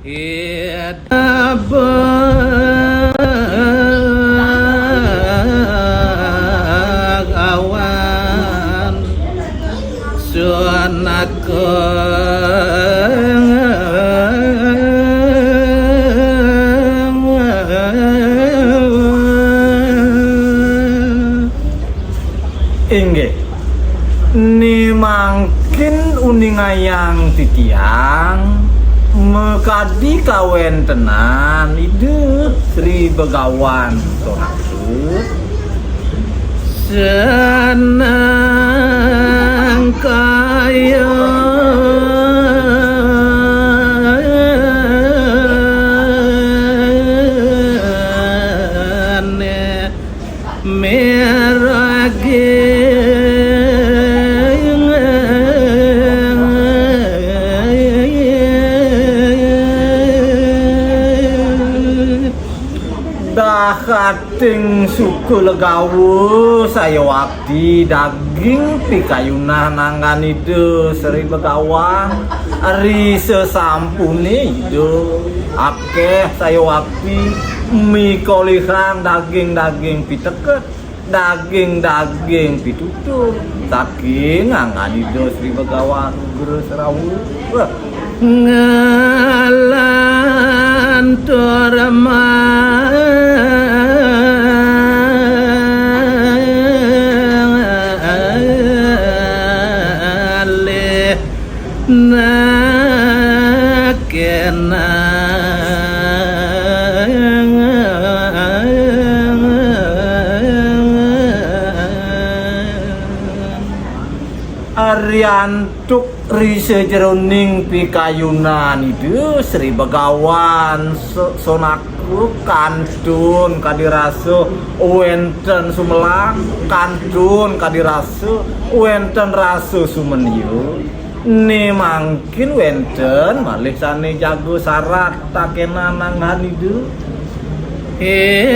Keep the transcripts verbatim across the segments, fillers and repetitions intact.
Ida Bagawan sunakung. Inggih. Ni mangkin uningayang titiang makadi kawentenan Ida Sri Begawan Sonakung. Senang kaya Dahating suka legawa sayawakti daging pikayunan anggan Ida Sri Begawan, ri sesampune Ida akeh sayawakti mikolihang daging-daging piteket, daging-daging pitutur saking anggan Ida Sri Begawan Ugra Srawa. Ngalantur malih nakena. Ariantuk ri sajeroning pikayunan Ida Sri Begawan So-, Sonakung kantun kadi rasa wenten sumelang, kantun kadi rasa wenten rasa sumenia. Ni mangkin wenten malih sane jaga sarat takenan anggan Ida. Enek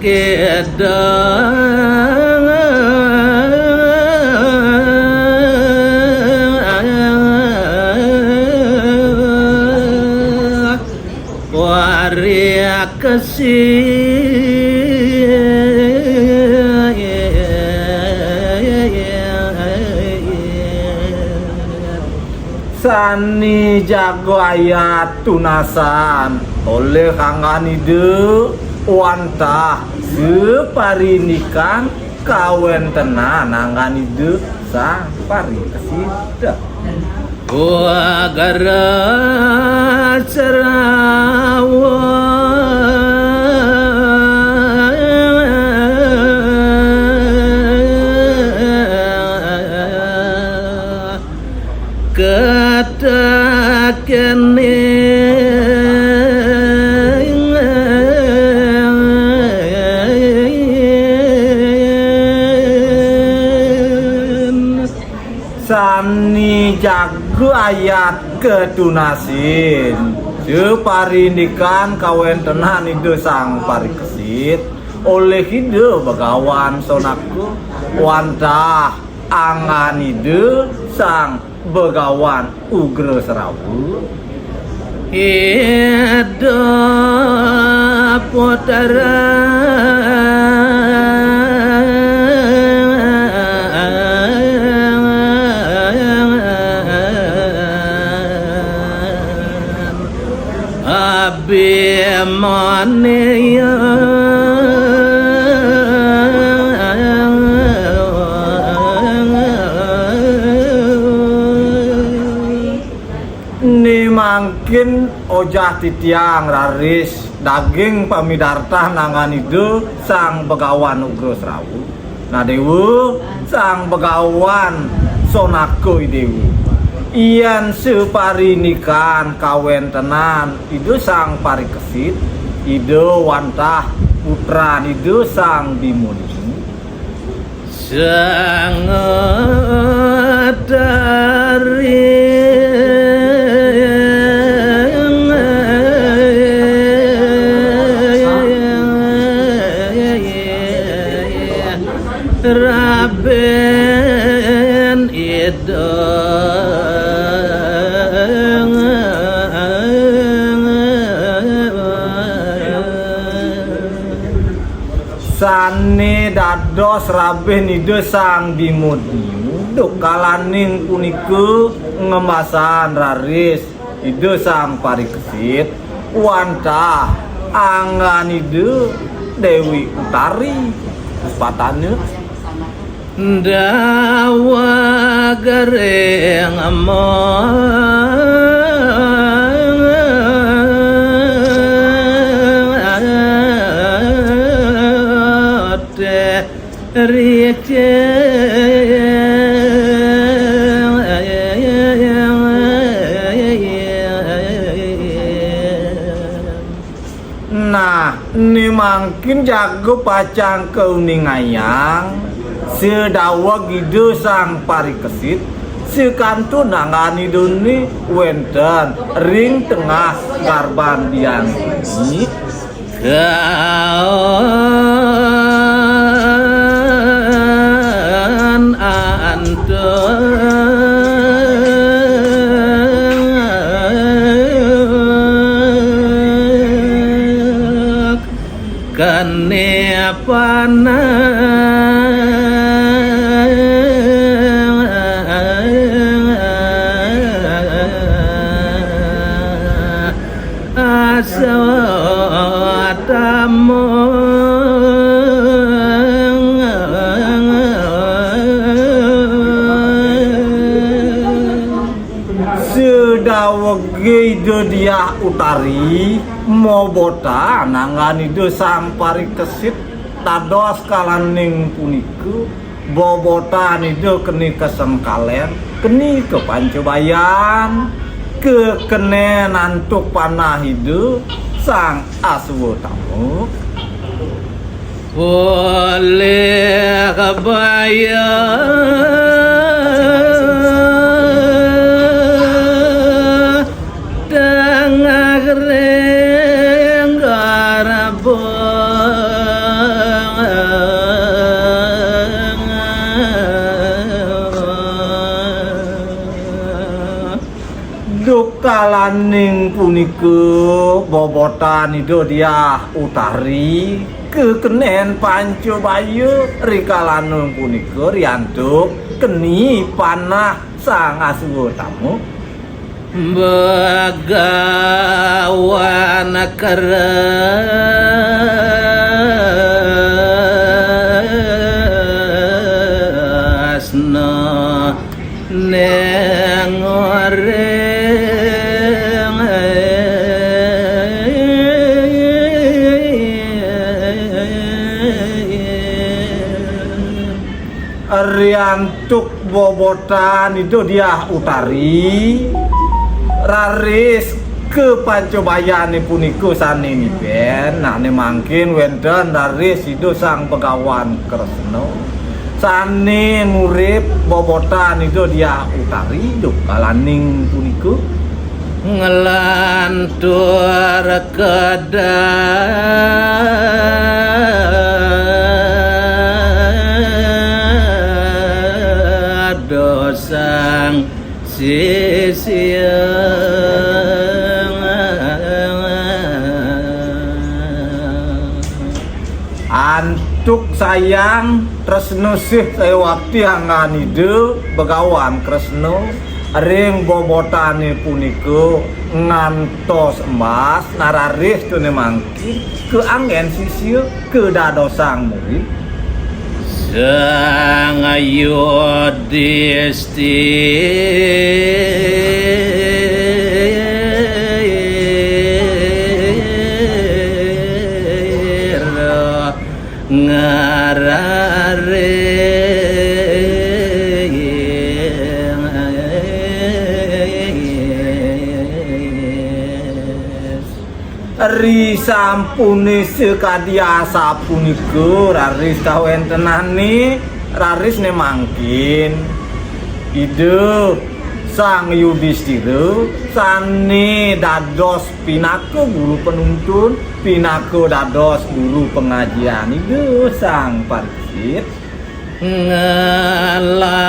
Ida Parikesit. Sane jaga ayat tunasan olih anggan Ida wantah saparindikan kawentenan anggan Ida Sang Parikesit. Ugra Srawa ketakene. Sane jaga ayat katunasin, saparindikan kawentenan Ida Sang Parikesit olih Ida Begawan Sonakung wantah anggan Ida Sang Begawan Ugra Srawa. Ida Putra Abhimanyu. Ni mangkin ojah titiang raris daging pamidartah anggan Ida Sang Begawan Ugra Srawa. Nah, Dewa, Sang Begawan Sonakung Dewa. Yen saparindikan kawentenan Ida Sang Parikesit, Ida wantah putran Ida Sang Bhimanyu. Sanget ari Raben Ida Né dados rabin Ida Sang Bima Dini, duk kalaning punika ngembasang raris Ida Sang Parikesit wantah anggan Ida Déwi Utari. Puspatana. Daweg ring mati ricing. Nah, né mangkin jaga pacang kauningayang, sadaweg Ida Sang Parikesit, sakantun anggan Idané wénten ring tengah garban biang bumi. Kaon antuk kene panah aswatama. Sadawege Ida Diah Utari, mobotan anggan Ida Sang Parikesit, dados kalaning punika, bobotan Ida keni kasengkalen, keni kapancabayan, kakenen antuk panah Ida Sang Aswatama. Polih baya tengah ring garabang. Duk kalaning punika bobotan Ida Diah Utari kakenen pancabaya rikalaning punika riantuk keni panah Sang Aswatama. Bagawan Kresna nengoreng. Riantuk bobotan Ida Diah Utari, raris kapancabayane punika sane niben, nah, ne mangkin wenten raris Ida Sang Begawan Kresna sane ngurip bobotan Ida Diah Utari duk kalaning punika. Nglantur kedadosang sisiang. Antuk sayang tresna sih sayawakti anggan Ida Begawan Kresna ring bobotane punika ngantos embas, nah, raris tune mangkin kaanggen sisia kadadosang murid. Sang Yudistira ngararing. Risampune sakadi asapunika raris kawentenane, raris ne mangkin Ida Sang Yudistira sane dados pinaka guru penuntun, pinaka dados guru pangajian Ida Sang Pariksit. Ngalanturang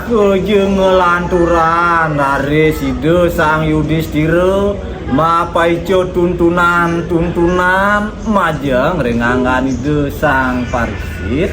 Kaja nglanturang raris Ida Sang Yudistira mapaica tuntunan-tuntunan majeng ring anggan Ida Sang Parikesit.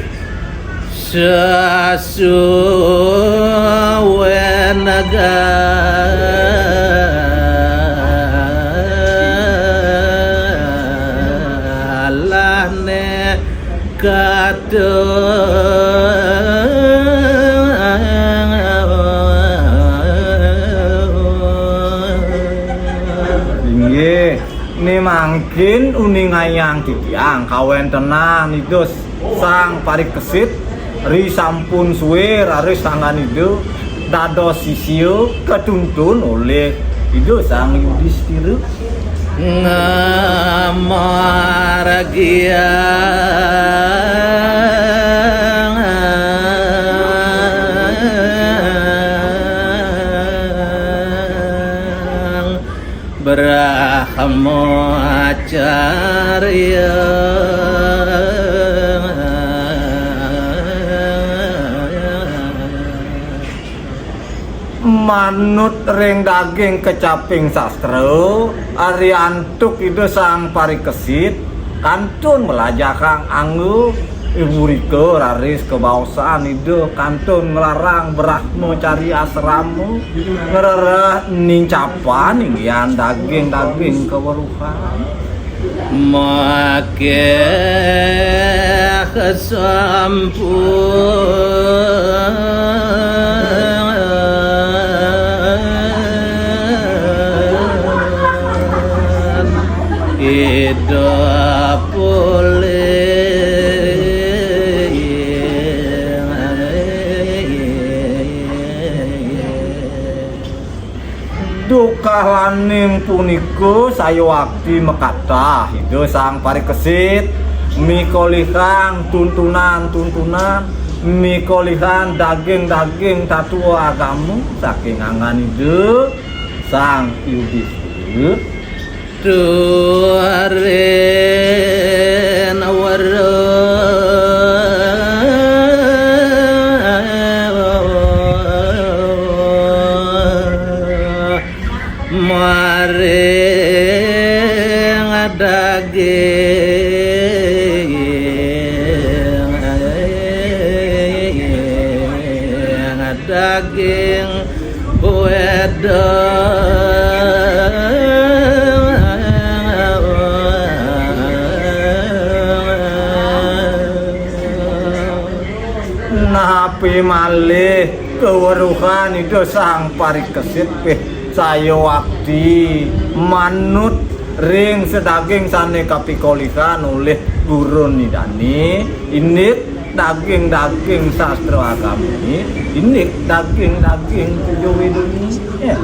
Inggih, ni mangkin uningayang titiang kawentenan Ida Sang Parikesit, ri sampun sué raris anggan Ida dados sisia katuntun olih Ida Sang Yudistira. Manut ring daging kecaping sastra, ari antuk Ida Sang Parikesit kantun nglajahang angga, irika raris kabaosan Ida kantun nglarang brahmacari asrama, ngrereh nincapan inggihan daging-daging kaweruhan. Dukalaning punika sayuwakti makatah Ida Sang Parikesit mikolihang tuntunan-tuntunan, mikolihang daging-daging tatua agama saking anggan Ida Sang Yudistira. Napi malih kaweruhan Ida Sang Parikesit pih sayuwakti manut ring sadaging sane kapikolihan olih gurun idane, indik daging-daging sastra agama ini, indik daging-daging tujuh Wedane. Ya.